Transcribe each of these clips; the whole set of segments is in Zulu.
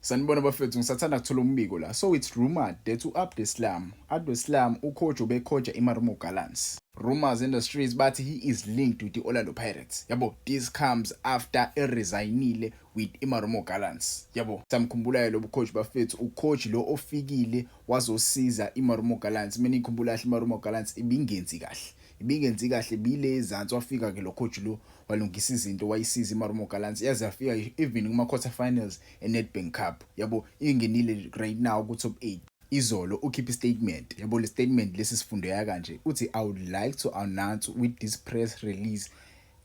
Sanibona bafethu, ngisathanda kuthola umbiko la. So it's rumored that u-Abdeslam, Abdeslam ucoach ubecoacha iMarumo Gallants. Rumors in the streets bathi he is linked with the Orlando Pirates. Yabo, this comes after eresignile with iMarumo Gallants. Yabo, samkhumbulayo lo coach bafethu, ucoach lo ofikile wazosiza iMarumo Gallants. Mina ngikhumbula kahle iMarumo Gallants ibingenzi kahle. Ibingenzi kahle bile ezansi, wafika ke lo coach lo walungisa izinto, wayisiza iMarumo Gallants yaze yafika even kuma quarter finals eNedbank Cup. Yabo, ingenile right now ku top 8. Izolo ukhipha statement, yabo, le statement lesi sifundo kanje, uthi, "I would like to announce with this press release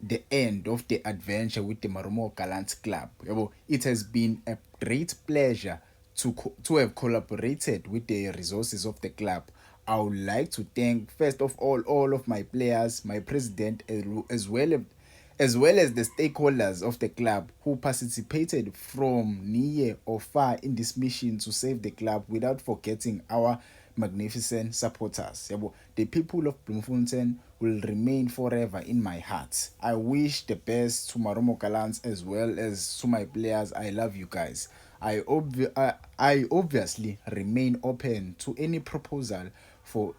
the end of the adventure with the Marumo Gallants Club." Yabo, "It has been a great pleasure to have collaborated with the resources of the club. I would like to thank first of all of my players, my president, as well as the stakeholders of the club who participated from near or far in this mission to save the club, without forgetting our magnificent supporters." Yabo, "The people of Bloemfontein will remain forever in my heart. I wish the best to Marumo Gallants as well as to my players. I love you guys. I obviously remain open to any proposal for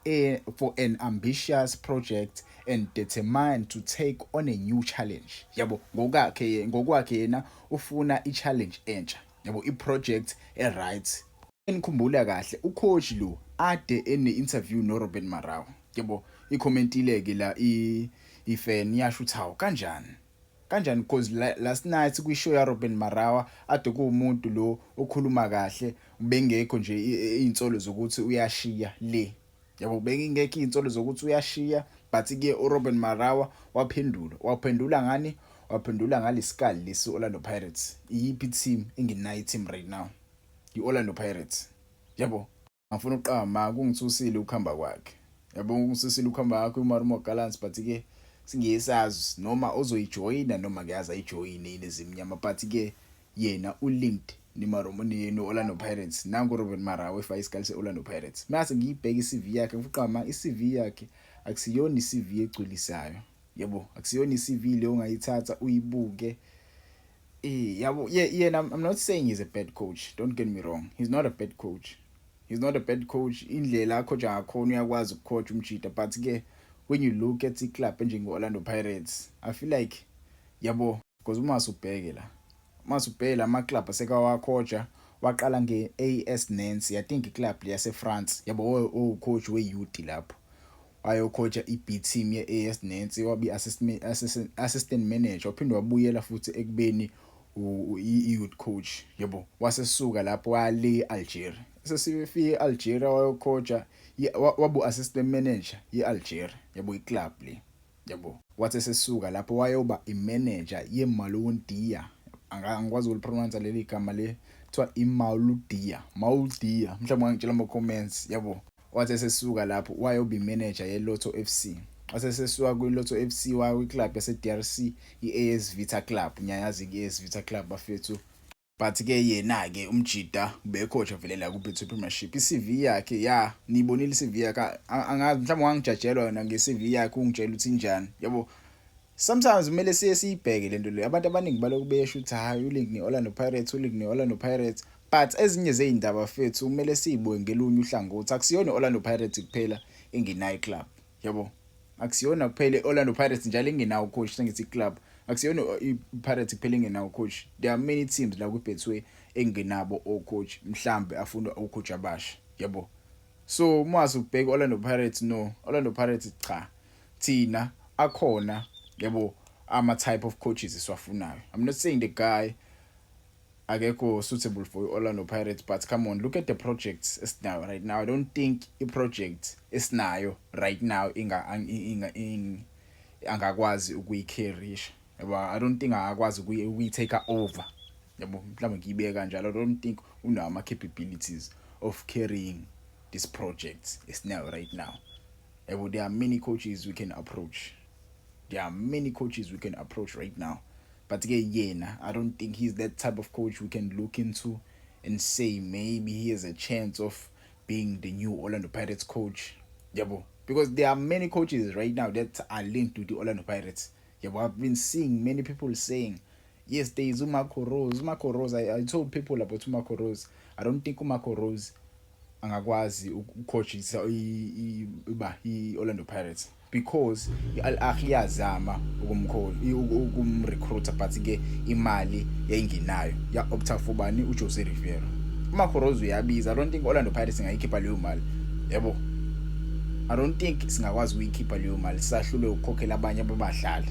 an ambitious project and determined to take on a new challenge." Yabo, ngokwakhe yena ufuna i-challenge entsha. Yabo, i-project e-right. Enikhumbula kahle ucoach lo ade ene interview no Robin Marawa. Yabo, icommentile ke la i-fan yasho ukuthi hawu, kanjani? Kanjani? Because last night kwishow ya Robin Marawa ade kuwumuntu lo okhuluma kahle, bengekho nje izinsolo zokuthi uyashiya le. Yabo, bengingekho izinsolo zokuthi uyashiya, but ke uRobin Marawa waphendula. Waphendula ngani? Waphendula ngalesikali lesi Orlando Pirates. Iyiphi team engenayo team right now? I-Orlando Pirates. Yabo, ngifuna ukuqamba, kungithusile ukuhamba kwakhe. Yabo, kungithusile ukuhamba kwakhe uMarumo Gallants, but ke singesazi noma ozoyijoyina noma ngiyazi ayijoyine yini ezimnyama, but ke yena ulinked neMarumo no-Orlando Pirates. Nangu Robert Marawa efaka isikali se-Orlando Pirates. Mase ngiyibheka i-CV yakhe, ngifuna i-CV yakhe akusiyona i-CV egculisayo. Yabo, akusiyona i-CV le ongayithatha uyibuke. Yabo, yeah, I'm not saying he's a bad coach. Don't get me wrong. He's not a bad coach. He's not a bad coach. Indlela acoacha ngakhona uyakwazi ukucoach umjita, but ke when you look at i-club enjenge-Orlando Pirates, I feel like, yabo, because uma usubheke la, uma usubheke la ama-club asekawacoacha, waqala nge-AS Nancy, I think i-club yase France. Yabo, ucoach we-youth lapho, wayocoacha i-B team ye-AS Nancy, wabe assistant manager, waphinde wabuyela futhi ekubeni i-youth coach. Yabo, wasesuka lapho wale Algeria, sesifike eAlgeria wayocoacha, wabu assistant manager yeAlgeria, yabo, iclub le. Yabo, wathi sesuka lapho wayoba imanager yeMaloudia. Angikwazi ukulipronounce leli gama le, kuthiwa iMaloudia, Maoudia, mhlawumbe ungangitshela ama comments. Yabo, wathi sesuka lapho wayoba imanager yeLotto FC, wase sesuka kwiLotto FC waya kwiclub yase DRC, iAS Vita Club. Ngiyayazi iAS Vita Club bafethu, but ke yena ke umjida ubecoacha vele la ku-Betway Premiership. I-CV yakhe ya, nibonile i-CV yakhe, angazi mhlawumbe ungangijajelwa yona nge-CV yakhe, ungitshela ukuthi injani. Yabo, sometimes kumele siye siyibheke lento le. Abantu abaningi balokhu besho ukuthi hayi, ulink ne-Orlando Pirates, ulink ne-Orlando Pirates, but ezinye zey'ndaba fethu kumele siyibuke ngelunye uhlangothi. Akusiyona i-Orlando Pirates kuphela engenayo iclub. Yabo, akusiyona kuphela i-Orlando Pirates njalo engenawo coach, sengithi iclub, akusiyona i-Pirates kuphela engenawo coach. There are many teams la ku-Betway engenabo o-coach, mhlambe afuna o-coach abasha. Yabo, so uma ubheka Orlando Pirates, no Orlando Pirates cha, thina akhona, yabo, ama type of coaches esiwafunayo. I'm not saying the guy akekho suitable for Orlando Pirates, but come on, look at the projects esinayo right now. I don't think i project esinayo right now inga angakwazi ukuyicarrysha. Yabo, I don't think angakwazi ukuyi-take over. Yabo, mhlawumbe ngiyibeke kanjalo, I don't think unawo ama capabilities of carrying this project esinayo right now. Yabo, there are many coaches we can approach. There are many coaches we can approach right now, but ke yena, I don't think he's that type of coach we can look into and say maybe he has a chance of being the new Orlando Pirates coach. Yabo, because there are many coaches right now that are linked to the Orlando Pirates. Yabo, I've been seeing many people saying Yes, there is uMarco Rose. UMarco Rose, I told people about uMarco Rose. I don't think uMarco Rose angakwazi ukucoachisa iba i-Orlando Pirates because i-Al Ahly yazama ukumkhola, ukumrecruiter, but ke imali yayingenayo, ya opta for bani? UJose Riveiro. uMarco Rose uyabiza. I don't think Orlando Pirates ingayikhipha leyo mali, yabo. I don't think singakwazi ukuyikhipha leyo mali, sahlulwe ukukhokhela abanye ababadlali.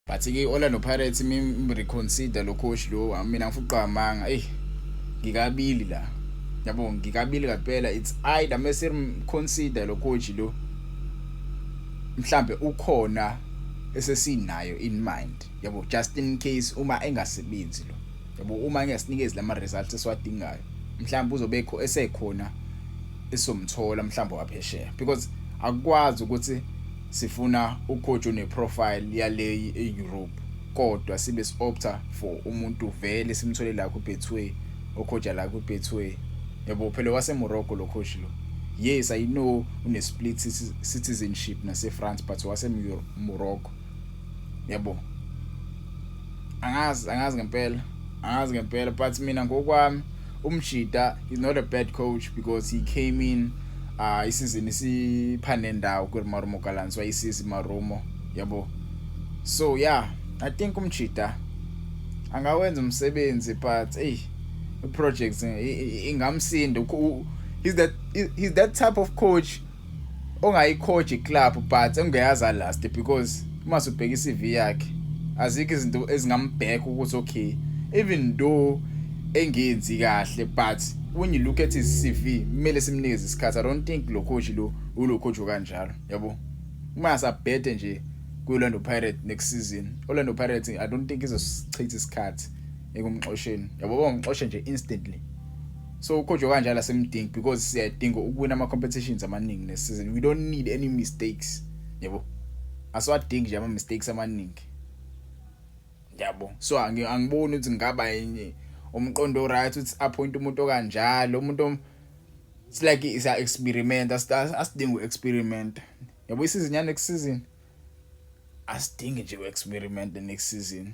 But ke Orlando Pirates reconsider lo coach lo. Mina ngifuna amanga, ey, ngikabili la, yabo, ngikabili kaphela. It's either mase consider lo coach lo, mhlambe ukhona esesinayo in mind, yabo, just in case uma engasebenzi lo, yabo, uma engasinikezi lama results esiwadingayo, mhlawumbe uzobekho esekhona esomthola mhlawumbe waphesheya, because akukwazi ukuthi sifuna ucoach one profile yale eEurope kodwa sibe si-opta for umuntu vele simthole la ku-Betway, ocoacha la ku-Betway, yabo. Phela wase Morocco lo coach lo. Yes, I know une split citizenship nase France, but wase Morocco, yabo. Angazi, angazi ngempela, angazi ngempela, but mina ngokwami umshida is not a bad coach because he came in isizini isiphane ndawo kwiMarumo Gallants, wayisiza iMarumo, yabo. So yeah, I think umchida angawenza umsebenzi, but hey, iprojects ingamsinda. He's that type of coach ongayicoach iclub but engeyaza last, because uma subheka iCV yakhe azikho izinto ezingambheka ukuthi okay, even though engenzi kahle, but when you look at his CV, kumele simnikeze isikhathi. I don't think lo coach lo ulo coach kanjalo, yabo. Uma asabhede nje ku-Orlando Pirates next season, Orlando Pirates, I don't think izosichitha isikhathi ekumxosheni, yabo, bangixoshe nje instantly. So ucoach kanjalo asemdingi because siyadinga ukuwina ama competitions amaningi next season. We don't need any mistakes, yabo, asiwadingi nje ama mistakes amaningi, yabo. So angiboni ukuthi ngaba yenye umqondo right ukuthi appoint umuntu okanjalo, umuntu it's like is a experiment. Asidingi uexperiment, yabo, isizini ya next season asidingi nje uexperiment next season.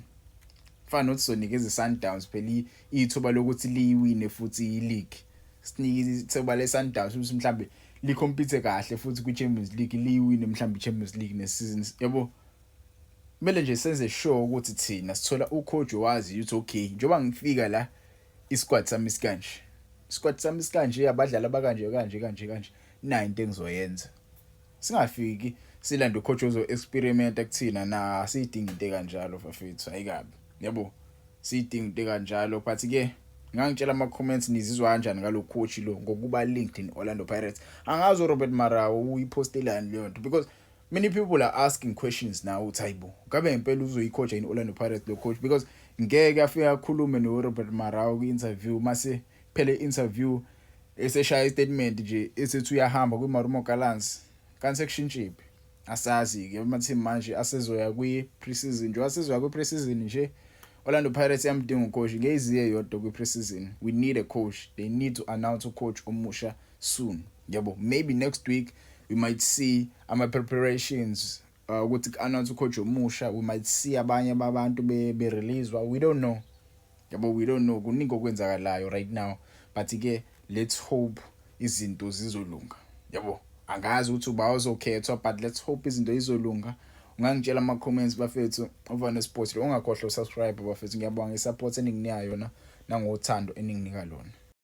Fana nokuthi sonikeza iSundowns phela ithuba lokuthi liyiwine futhi ileague, sinike ithuba leSundowns ukuthi mhlambe licompete kahle futhi kwiChampions League, liyiwine mhlambe iChampions League next season, yabo. Kumele nje senze sure ukuthi thina sithola ucoach owazi ukuthi okay, njoba ngifika la, isquad sami sikanje, isquad sami sikanje, abadlali abakanje kanje kanje kanje, nayi into engizoyenza. Singafiki silande ucoach ozo experiment kuthina na siyidinga into kanjalo, bafethu, ayikabi, yabo, siyidinga into kanjalo. But ke ngangitshela ama comments, nizizwa kanjani ngalo coach lo ngokuba linked in Orlando Pirates? Angazi uRobert Marawa uyipostelani leyo nto, because many people are asking questions now uthi hayibo, ngabe ngempela uzoyicoacha in Orlando Pirates lo coach? Because ngeke afike akhulume no Robert Marawa kwi-interview, mase phela i-interview eseshaya istatement nje esethi uyahamba kwiMarumo Gallants, kanti sekushintshiphi? Asazi ke ama team manje asezoya kwi pre-season nje, asezoya kwi pre-season nje. Orlando Pirates yamdinga ucoach, ngeyiziye yodwa kwi pre-season. We need a coach. They need to announce ucoach omusha soon, yabo. Maybe next week we might see ama preparations ukuthi announce ucoach omusha. We might see abanye babantu be releasewa, we don't know, yabo, we don't know. Kuningi okwenzakalayo right now, but ke let's hope izinto zizolunga, yabo. Angazi ukuthi uba uzokhethwa, but let's hope izinto izolunga. Ungangitshela ama comments, bafethu. Uvane Sports lo, ungakhohlwa usubscribe, bafethu. Ngiyabonga isupport eninginika yona nangothando eninginika lona.